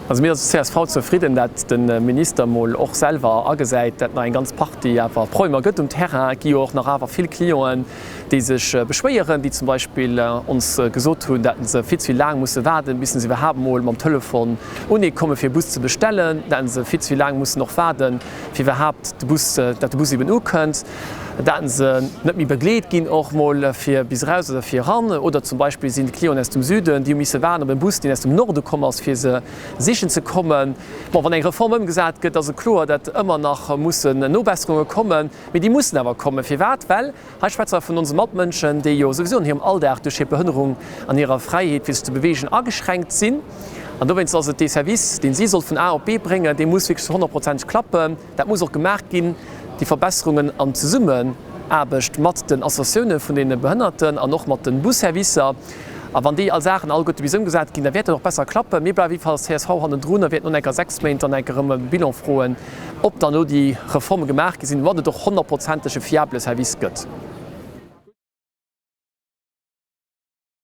Also mir als csv zefridden, dat de Minister mol och selwer agesäit, dat nach eng ganz Partie awer Problemer gëtt um Terrain. Et gi jo och nach awer vill Clienten, déi sech beschwéieren, déi zum Beispill ons gesot hunn, dat se vill ze vill laang musse waarden, bis se iwwerhaapt mol mam Telefon unee komme fir e Bus ze bestellen, dat se vill ze vill laang mussen och waarden, fir iwwerhaapt de Bus, dat de Bus eben ukënnt, dat se net méi begleet ginn och mol fir bis eraus oder fir eran. Oder zum Beispill sinn d'Clienten aus dem Süden, déi hu misse waarden op en Bus, deen aus dem Norde komm ass, fir se sichen ze kommen. Bon, wann eng Reform ëmgesat gëtt, ass et kloer, dat ëmmer nach mussen Nobesserunge kommen. Mee déi mussen awer kommen. Firwat? Well Hei schwätze mer vun onse Matmënschen, déi jo souwisou an hirem Alldag duerch hir Behënnerung an hirer Fräiheet fir sech ze beweegen ageschränkt sinn. An dowéinst ass et dee Service, deen si soll vun A op B bréngen, dee muss wierklech zu honnertprozenteg klappen. Dat muss och gemaach ginn, déi Verbesserungen an Zesummenaarbecht mat den Associatioune vun deene Behënnerten an och mat de Busservicer. A wann déi all Saachen alleguerte bis ëmgesat ginn, da wäert dat och besser klappen. Mir bleiwe jiddefalls als csv hannendrun a wäerten no enker 6 Méint dann enker erëm e Bilan froen, ob dann elo déi Reforme gemaach gi sinn, domat et och honnertprozenteg e fiabele Service gëtt.